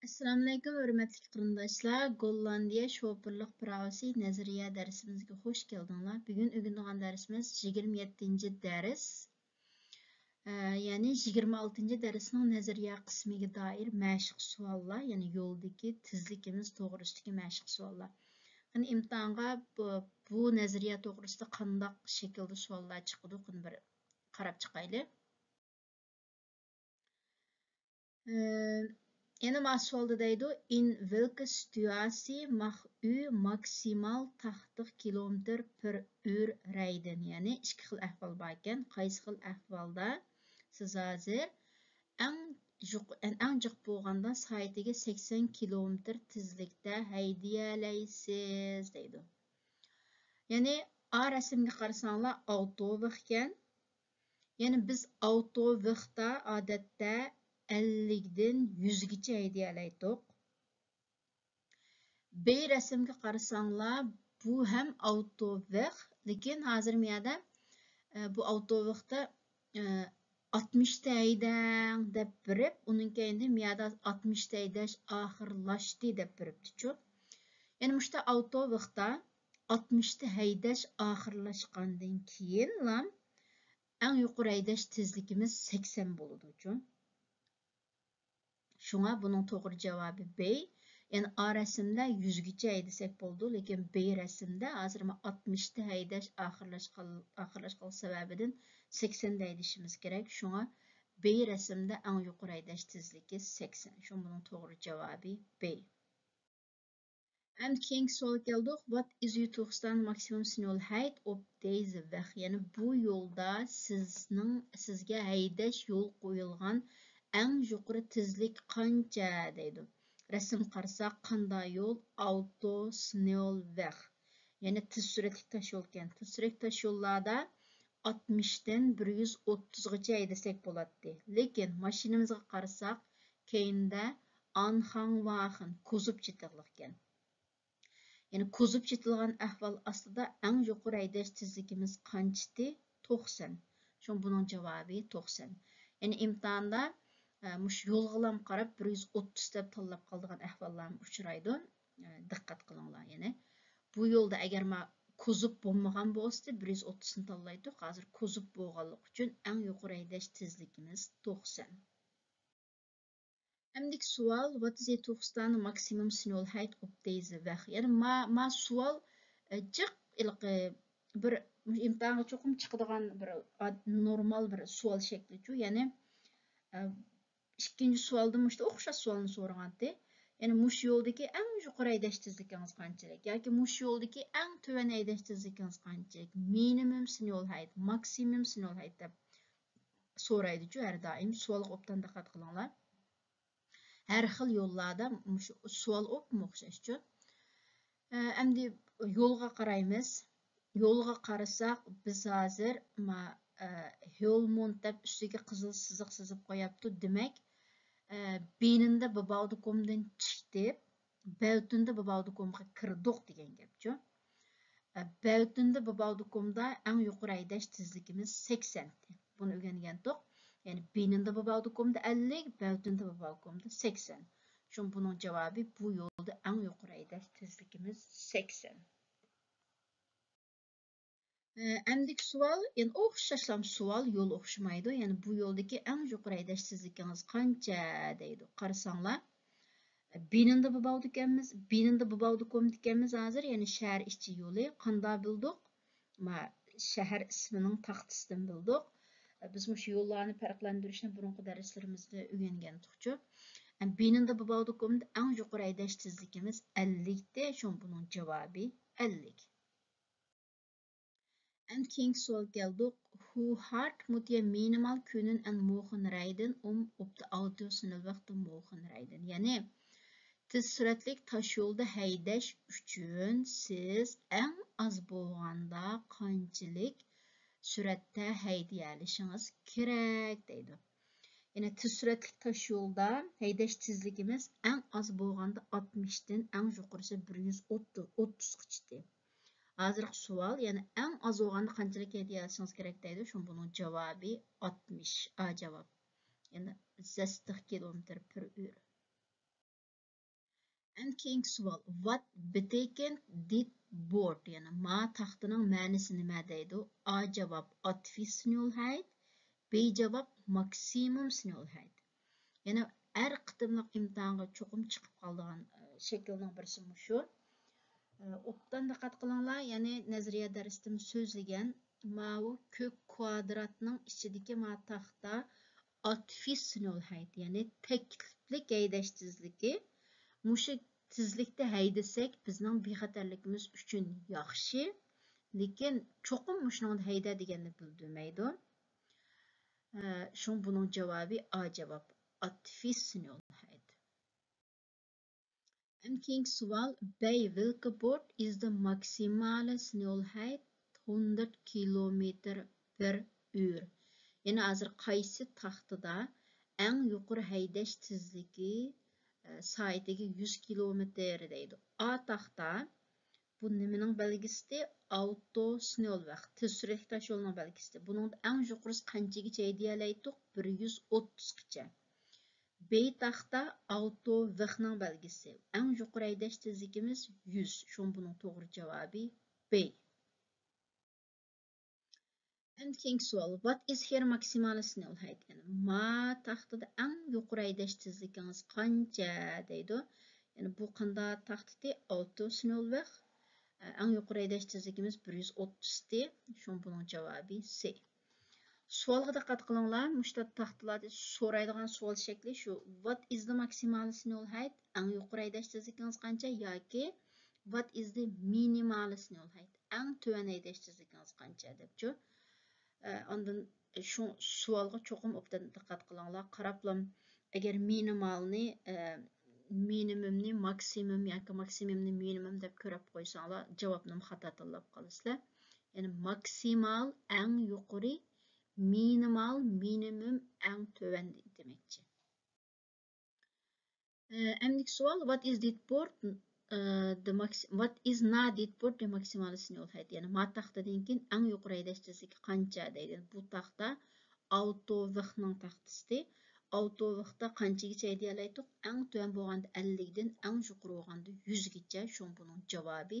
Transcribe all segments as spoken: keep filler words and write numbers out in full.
ئەسسالامۇئەلەيكۇم، ھۆرمەتلىك قېرىنداشلار! گوللاندىيە شوپۇرلۇق پىراۋىسى نەزەرىيە دەرسىمىزگە خوش كەلدىڭلار. بۈگۈن ئۆگىنىدىغان دەرسىمىز يىگىرمە يەتتىنچى دەرس. ئە، يەنى يىگىرمە ئالتىنچى دەرسنىڭ نەزەرىيە قىسمىگە دائىر مەشىق سوئاللار، يەنى يولدىكى تېزلىكىمىز توغرىسىدىكى مەشىق سوئاللار. قېنى ئىمتىھانغا بۇ، بۇ نەزەرىيە توغرىسىدا قانداق شەكىلدە سوئاللار چىقىدۇ، قېنى بىر قاراپ چىقايلى. ئى، يەنە ما سوئالدا دەيدۇ، In welke situatie mag u maximaal tachtig kilometer per uur rijden؟ يەنى ئىككى خىل ئەھۋال باركەن. قايسى خىل ئەھۋالدا سىز ھازىر ئەڭ جۇق-، ئەڭ جىق بولغاندا سائىتىگە سەكسەن كىلومېتىر تېزلىكتە ھەيدىيەلەيسىز دەيدۇ. يەنى ئا رەسىمگە قارىساڭلار ئاۋتوۋىخ ئىكەن. يەنى بىز ئاۋتوۋىختا ئادەتتە ئەللىكتىن يۈزگىچە ھەيدىيەلەيتتۇق. بى رەسىمگە قارىساڭلار، بۇ ھەم ئاۋتوۋىخ، لېكىن ھازىر مۇ يەردە، ئە، بۇ ئاۋتوۋىختا، ئە، ئاتمىشتا ھەيدەڭ دەپ بېرىپ، ئۇنىڭ كەينىدىن مۇ يەردە ئاتمىشتا ھەيدەش ئاخىرلاشتى دەپ بېرىپتىچۇ. يەنى مۇشتا ئاۋتوۋىختا ئاتمىشتا ھەيدەش ئاخىرلاشقاندىن كېيىنلا ئەڭ يۇقىرى ھەيدەش تېزلىكىمىز سەكسەن بولىدۇچۇ. شۇڭا بۇنىڭ توغرا جاۋابى بى. يەنى ئا رەسىمدە يۈزگىچە ھەيدىسەك بولىدۇ، لېكىن بى رەسىمدە ھازىر مانا ئاتمىشتا ھەيدەش ئاخىرلاشقان، ئاخىرلاشقان سەۋەبىدىن سەكسەندە ھەيدىشىمىز كېرەك. شۇڭا بى رەسىمدە ئەڭ يۇقىرى ھەيدەش تېزلىكى سەكسەن. شۇڭا بۇنىڭ توغرا جاۋابى بى. ئەمدى كېيىنكى سوئالغا كەلدۇق. Wat is uw toegestaan maximumsnelheid op deze weg؟ يەنى بۇ يولدا سىزنىڭ، سىزگە ھەيدەش يول قويۇلغان ئەڭ يۇقىرى تېزلىك قانچە دەيدۇ. رەسىم قارىساق، قانداق يول؟ Autosnelweg. يەنى تېز سۈرئەتلىك تاش يول ئىكەن. تېز سۈرئەتلىك تاش يوللاردا ئاتمىشتىن بىر يۈز ئوتتۇزغىچە ھەيدىسەك بولاتتى. لېكىن ماشىنىمىزغا قارىساق، كەينىدە ئانخاڭۋاخېن، كوزۇپ چېتىقلىق ئىكەن. يەنى كوزۇپ چېتىلغان ئەھۋال ئاستىدا ئەڭ يۇقىرى ھەيدەش تېزلىكىمىز قانچىتى؟ توقسان. شۇڭا بۇنىڭ جاۋابى توقسان. يەنى ئىمتىھاندا، ئە، مۇشۇ يولغىلام قاراپ بىر يۈز ئوتتۇز دەپ تاللاپ قالىدىغان ئەھۋاللارمۇ ئۇچرايدۇ. ئە، دىققەت قىلىڭلار يەنى. بۇ يولدا ئەگەر ما كوزۇپ بولمىغان بولسىدى، بىر يۈز ئوتتۇزنى تاللايتتۇق. ھازىر كوزۇپ بولغانلىقى ئۈچۈن ئەڭ يۇقىرى ھەيدەش تېزلىكىمىز توقسان. ئەمدىكى سوئال، Wat is de hoogste maximumsnelheid op deze weg؟ يەنى ما، ما سوئال، ئە، جىق ھېلىقى بىر ئىمتىھانغا چوقۇم چىقىدىغان بىر ئاد-، نورمال بىر سوئال شەكلىچۇ. يەنى، ئە، ئىككىنچى سوئالدا مۇشۇ ئوخشاش سوئالنى سورىغانتى. يەنى مۇشۇ يولدىكى ئەڭ يۇقىرى ھەيدەش تېزلىكىڭىز قانچىلىك؟ ياكى مۇشۇ يولدىكى ئەڭ تۆۋەن ھەيدەش تېزلىكىڭىز قانچىلىك؟ Minimumsnelheid، maximumsnelheid دەپ سورايدىچۇ ھەر دائىم. سوئالغا ئوبدان دىققەت قىلىڭلار. ھەر خىل يوللاردا مۇشۇ سوئال ئوپمۇ ئوخشاشچۇ. ئە، ئەمدى يولغا قارايمىز. يولغا قارىساق، بىز ھازىر ما-، ئە، ھۆلموند دەپ ئۈستىگە قىزىل سىزىق سىزىپ قوياپتۇ. دېمەك، ئە، بىنىندە بىباۋدىكومدىن چىقتى، بەلتىندە بىباۋدىكومغا كىردۇق دېگەن گەپچۇ. ئە، بەلتىندە بىباۋدىكومدا ئەڭ يۇقىرى ھەيدەش تېزلىكىمىز سەكسەن. بۇنى ئۆگەنگەنتۇق. يەنى بىنىندە بىباۋدىكومدا ئەللىك، بەلتىندە بىباۋدىكومدا سەكسەن. شۇڭا بۇنىڭ جاۋابى بۇ يولدا ئەڭ يۇقىرى ھەيدەش تېزلىكىمىز سەكسەن. ئە، ئەمدىكى سوئال، يەنە ئوخشاشلام سوئال، يول ئوخشىمايدۇ. يەنى بۇ يولدىكى ئەڭ يۇقىرى ھەيدەش تېزلىكىڭىز قانچە دەيدۇ. قارىساڭلار، بىنىندە بىباۋدىكەنمىز، بىنىندە بىباۋدىكومدىكەنمىز ھازىر، يەنى شەھەر ئىچى يولى. قانداق بىلدۇق؟ ما، شەھەر ئىسمىنىڭ تاختىسىدىن بىلدۇق. بىز مۇشۇ يوللارنى پەرقلەندۈرۈشنى بۇرۇنقى دەرسلىرىمىزدە ئۆگەنگەنتۇقچۇ. بىنىندە بىباۋدىكومدا ئەڭ يۇقىرى ھەيدەش تېزلىكىمىز ئەللىكتى، شۇڭا بۇنىڭ جاۋابى ئەللىك. ئەمدى كېيىنكى سوئال كەلدۇق. Hoe hard moet je minimaal kunnen en mogen rijden om op de autosnelweg te mogen rijden؟ يەنى تېز سۈرئەتلىك تاش يولدا ھەيدەش ئۈچۈن سىز ئەڭ ئاز بولغاندا قانچىلىك سۈرئەتتە ھەيدىيەلىشىڭىز كېرەك دەيدۇ. يەنى تېز سۈرئەتلىك تاش يولدا ھەيدەش تېزلىكىمىز ئەڭ ئاز بولغاندا ئاتمىشتىن ئەڭ يۇقىرىسى بىر يۈز ئوتتۇز، ئوتتۇزغىچىتى. ھازىرقى سوئال، يەنى ئەڭ ئاز بولغاندا قانچىلىك ھەيدىيەلىشىڭىز كېرەك دەيدۇ، شۇڭا بۇنىڭ جاۋابى ئاتمىش، ئا جاۋاب. يەنى زەستىخ كىلومېتىر پىر ئۇر. كېيىنكى سوئال. Wat betekent dit bord؟ يەنى ما تاختىنىڭ مەنىسى نېمە دەيدۇ؟ ئا جاۋاب: Adviesnelheid. بى جاۋاب: Maximumsnelheid. يەنى ھەر قېتىملىق ئىمتىھانغا چوقۇم چىقىپ قالىدىغان، ئە، شەكىلنىڭ بىرسى مۇشۇ. ئوبدان دىققەت قىلىڭلار، يەنى نەزەرىيە دەرستىمۇ سۆزلىگەن، ماۋۇ كۆك كۋادراتنىڭ ئىچىدىكى ما تاختا Adviesnelheid، يەنى تەكلىپلىك ھەيدەش تېزلىكى. مۇشۇ تېزلىكتە ھەيدىسەك، بىزنىڭ بىخەتەرلىكىمىز ئۈچۈن ياخشى، لېكىن چوقۇم مۇشۇنىڭدا ھەيدە دېگەننى بىلدۈرمەيدۇ. ئە، شۇڭا بۇنىڭ جاۋابى ئا جاۋاب، Adviesnelheid. ئەمدى كېيىنكى سوئال: Bij welke bocht is de maximale snelheid honderd kilometer per uur؟ يەنى ھازىر قايسى تاختىدا ئەڭ يۇقىرى ھەيدەش تېزلىكى، ئە، سائىتىگە يۈز كىلومېتىر دەيدۇ. ئا تاختا، بۇ نېمىنىڭ بەلگىسى؟ ئاۋتوسنېلۋېخ، تېز سۈرئەتلىك تاش يولىنىڭ بەلگىسى. بۇنىڭدا ئەڭ يۇقىرىسى قانچىگىچە ھەيدىيەلەيتتۇق؟ بىر يۈز ئوتتۇزغىچە. بى تاختا ئاۋتوۋېخنىڭ بەلگىسى. ئەڭ يۇقىرى ھەيدەش تېزلىكىمىز يۈز. شۇڭا بۇنىڭ توغرا جاۋابى بى. ئەمدى كېيىنكى سوئال. Wat is hier maximale snelheid؟ يەنى ما تاختىدا ئەڭ يۇقىرى ھەيدەش تېزلىكىڭىز قانچە دەيدۇ. يەنى بۇ قانداق تاختىدى؟ ئاۋتوسنېلۋېخ. ئەڭ يۇقىرى ھەيدەش تېزلىكىمىز بىر يۈز ئوتتۇزتى. شۇڭا بۇنىڭ جاۋابى سى. سوئالغا دىققەت قىلىڭلار. مۇشۇ تاختىلاردا سورايدىغان سوئال شەكلى شۇ. Wat is de maximale snelheid؟ ئەڭ يۇقىرى ھەيدەش تېزلىكىڭىز قانچە؟ ياكى Wat is de minimale snelheid؟ ئەڭ تۆۋەن ھەيدەش تېزلىكىڭىز قانچە دەپچۇ. ئە، ئاندىن شۇ سوئالغا چوقۇم ئوبدان دىققەت قىلىڭلار. قاراپلا، ئەگەر مىنىمالنى، ئە، مىنىمۇمنى، ماكسىمۇم ياكى ماكسىمۇمنى مىنىمۇم دەپ كۆرۈپ قويساڭلار، جاۋابنىمۇ خاتا تاللاپ قالىسىلەر. يەنى ماكسىمال ئەڭ يۇقىرى، مىنىمال، مىنىمۇم ئەڭ تۆۋەن دېمەكچى. ئەمدىكى سوئال: Wat is dit bord, ئە، de maxi-، wat is na dit bord de maximale snelheid؟ يەنى ما تاختىدىن كېيىن ئەڭ يۇقىرى ھەيدەش تېزلىكى قانچە دەيدۇ. بۇ تاختا ئاۋتوۋېخنىڭ تاختىسىدى. ئاۋتوۋېختا قانچىگىچە ھەيدىيەلەيتتۇق؟ ئەڭ تۆۋەن بولغاندا ئەللىكتىن، ئەڭ يۇقىرى بولغاندا يۈزگىچە. شۇڭا بۇنىڭ جاۋابى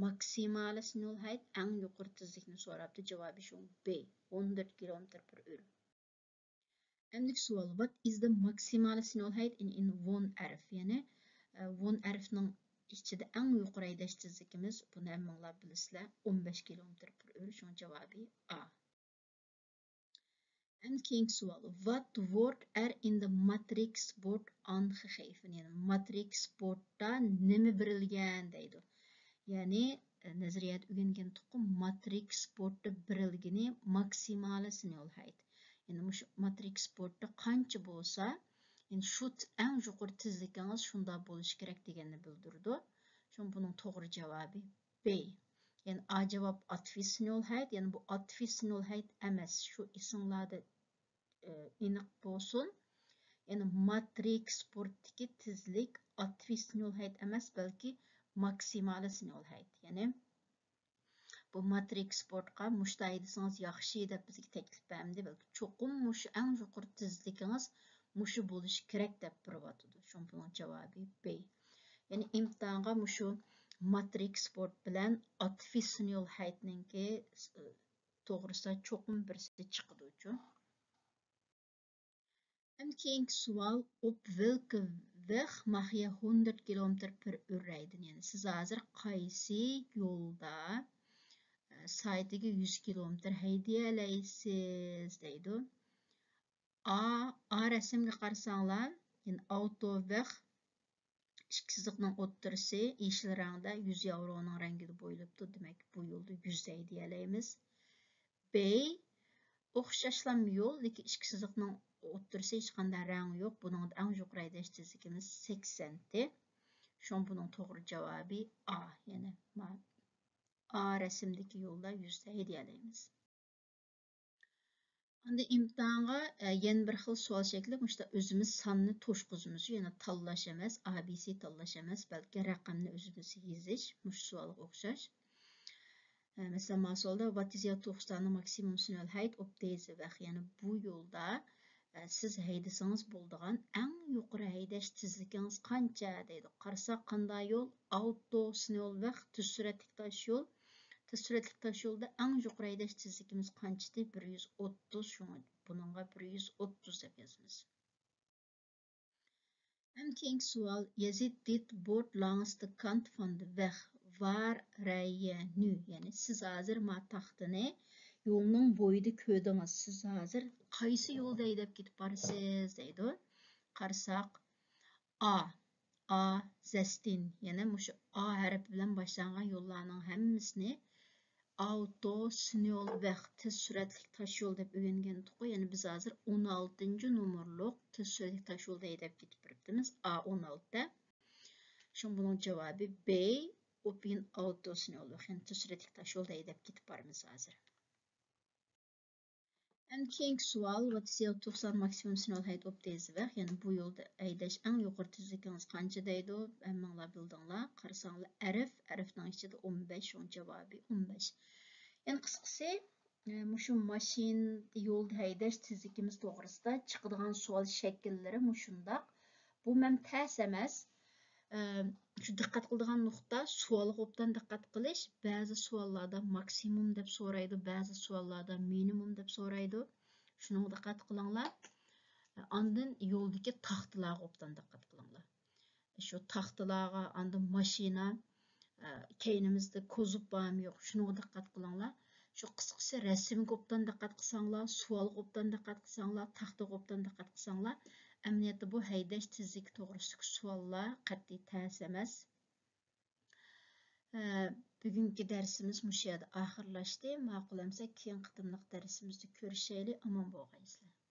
ماكسىمالىس نول ھەيت، ئەڭ يۇقىرى تېزلىكنى سوراپتۇ. جاۋابى شۇڭا بى، ئون تۆت كىلومېتىر بىر ئۆر. ئەمدىكى سوئال: Wat is de maximale snelheid in, in woonerf؟ يەنى، ئە، ووئېرفنىڭ ئىچىدە ئەڭ يۇقىرى ھەيدەش تېزلىكىمىز، بۇنى ھەممىڭلار بىلىسىلەر، ئون بەش كىلومېتىر بىر ئۆر، شۇڭا جاۋابى ئا. ئەمدى كېيىنكى سوئال: Wat wordt er in de matrixbord aangegeven؟ يەنى ماترىكسبوردتا نېمە بېرىلگەن دەيدۇ. يەنى، ئە، نەزەرىيەدە ئۆگەنگەن تۇقۇم ماترىكسبوردتا بېرىلگىنى ماكسىمالىس نول ھەيت. يەنى مۇشۇ ماترىكسبوردتا قانچە بولسا، يەنى شۇ ت-، ئەڭ يۇقىرى تېزلىكىڭىز شۇنداق بولۇشى كېرەك دېگەننى بىلدۈرىدۇ. شۇڭا بۇنىڭ توغرا جاۋابى بى. يەنى ئا جاۋاب ئاتفىس نول ھەيت، يەنى بۇ ئاتفىس نول ھەيت ئەمەس. شۇ ئېسىڭلاردا ئېنىق بولسۇن. يەنى ماترىكسبوردتىكى تېزلىك ئاتفىس نول ھەيت ئەمەس، بەلكى ماكسىمالىس نول ھەيت. يەنى بۇ ماترىكسبوردقا مۇشۇنداق ھەيدىسىڭىز ياخشى دەپ بىزگە تەكلىپ بەرمىدى، بەلكى چوقۇم مۇشۇ ئەڭ يۇقىرى تېزلىكىڭىز مۇشۇ بولۇشى كېرەك دەپ بېرىۋاتىدۇ. شۇڭا بۇنىڭ جاۋابى بى. يەنى ئىمتىھانغا مۇشۇ ماترىكسبورد بىلەن ئاتفىس نول ھەيتنىڭكى توغرىسىدا چوقۇم بىرسى چىقىدۇچۇ. ئەمدى كېيىنكى سوئال: Op welke weg mag je honderd kilometer per uur rijden؟ يەنى سىز ھازىر قايسى يولدا، ئە، سائىتىگە يۈز كىلومېتىر ھەيدىيەلەيسىز دەيدۇ. ئا، ئا رەسىمگە قارىساڭلار، يەنى ئاۋتوۋېغ ئىككى سىزىقنىڭ ئوتتۇرىسى يېشىل رەڭدە، يۈز ياۋرونىڭ رەڭگىدە بويىلىپتۇ. دېمەك، بۇ يولدا يۈز ھەيدىيەلەيمىز. بى، ئوخشاشلام يول، لېكىن ئىككى سىزىقنىڭ ئوتتۇرىسى ھېچقانداق رەڭ يوق. بۇنىڭدا ئەڭ يۇقىرى ھەيدەش تېزلىكىمىز سەكسەنتى. شۇڭا بۇنىڭ توغرا جاۋابى ئا، يەنى ما-، ئا رەسىمدىكى يولدا يۈز ھەيدىيەلەيمىز. ئاندىن ئىمتىھانغا، ئە، يەنە بىر خىل سوئال شەكلى، مۇشۇنداق ئۆزىمىز ساننى توشقۇزىمىز، يەنى تاللاش ئەمەس، ئا بى سى تاللاش ئەمەس، بەلكى رەقەمنى ئۆزىمىز يېزىش، مۇشۇ سوئالغا ئوخشاش. ئە، مەسىلەن، ماۋۇ سوئالدا: Wat is je hoogste aan de maximumsnelheid op deze weg؟ يەنى بۇ يولدا ئە، سىز ھەيدىسىڭىز بولىدىغان ئەڭ يۇقىرى ھەيدەش تېزلىكىڭىز قانچە دەيدۇ. قارىساق، قانداق يول؟ ئاۋتو سنېلۋېخ، تېز سۈرئەتلىك تاش يول. تېز سۈرئەتلىك تاش يولدا ئەڭ يۇقىرى ھەيدەش تېزلىكىمىز قانچىدى؟ بىر يۈز ئوتتۇز، شۇڭا بۇنىڭغا بىر يۈز ئوتتۇز دەپ يازىمىز. ئەمدى كېيىنكى سوئال، يەزىد دىت بوت لانگس دە كانت فون دە ۋېخ ۋار رەيەنۈ، يەنى سىز ھازىر ما تاختىنى يولنىڭ بويىدا كۆردىڭىز. سىز ھازىر قايسى يولدا ھەيدەپ كېتىپ بارىسىز دەيدۇ. قارىساق، ئا، ئا، زەستىن، يەنى مۇشۇ ئا ھەرپى بىلەن باشلانغان يوللارنىڭ ھەممىسىنى ئاۋتو سنېلۋېخ، تېز سۈرئەتلىك تاش يول دەپ ئۆگەنگەنتۇققۇ. يەنى بىز ھازىر ئون ئالتىنچى نومۇرلۇق تېز سۈرئەتلىك تاش يولدا ھەيدەپ كېتىپ بېرىپتىمىز، ئا ئون ئالتە. شۇڭا بۇنىڭ جاۋابى بى، ئوپىن ئاۋتو سنېلۋېخ، يەنى تېز سۈرئەتلىك تاش يولدا ھەيدەپ كېتىپ بارىمىز ھازىر. ئەمدى كېيىنكى سوئال، ۋاتسىيەل توقسان ماكسىموم سنول ھەيت ئوپ دەيزىۋەخ، يەنى بۇ يولدا ھەيدەش ئەڭ يۇقىرى تېزلىكىڭىز قانچە دەيدۇ؟ ھەممىڭلار بىلدىڭلار. قارىساڭلار، ئەرف، ئەرفنىڭ ئىچىدە ئون بەش، شۇڭا جاۋابى ئون بەش. يەنى قىسقىسى، ئە، مۇشۇ ماشىنا يولدا ھەيدەش تېزلىكىمىز توغرىسىدا چىقىدىغان سوئال شەكىللىرى مۇشۇنداق. بۇ مەن تەس ئەمەس. ئە، شۇ دىققەت قىلىدىغان نۇقتا، سوئالغا ئوبدان دىققەت قىلىش. بەزى سوئاللاردا ماكسىموم دەپ سورايدۇ، بەزى سوئاللاردا مىنىموم دەپ سورايدۇ. شۇنىڭغا دىققەت قىلىڭلار. ئاندىن يولدىكى تاختىلارغا ئوبدان دىققەت قىلىڭلار. شۇ تاختىلارغا، ئاندىن ماشىنا، ئە، كەينىمىزدە كوزۇپ بارمۇ يوق، شۇنىڭغا دىققەت قىلىڭلار. شۇ قىسقىسى، رەسىمگە ئوبدان دىققەت قىلساڭلار، سوئالغا ئوبدان دىققەت قىلساڭلار، تاختىغا ئوبدان دىققەت قىلساڭلار، ئەمەلىيەتتە بۇ ھەيدەش تېزلىكى توغرىسىدىكى سوئاللار قەتئىي تەس ئەمەس. ئە، بۈگۈنكى دەرسىمىز مۇشۇ يەردە ئاخىرلاشتى. ماقۇل ئەمسە كېيىنكى قېتىملىق دەرسىمىزدە كۆرۈشەيلى. ئامان بولغايسىلەر.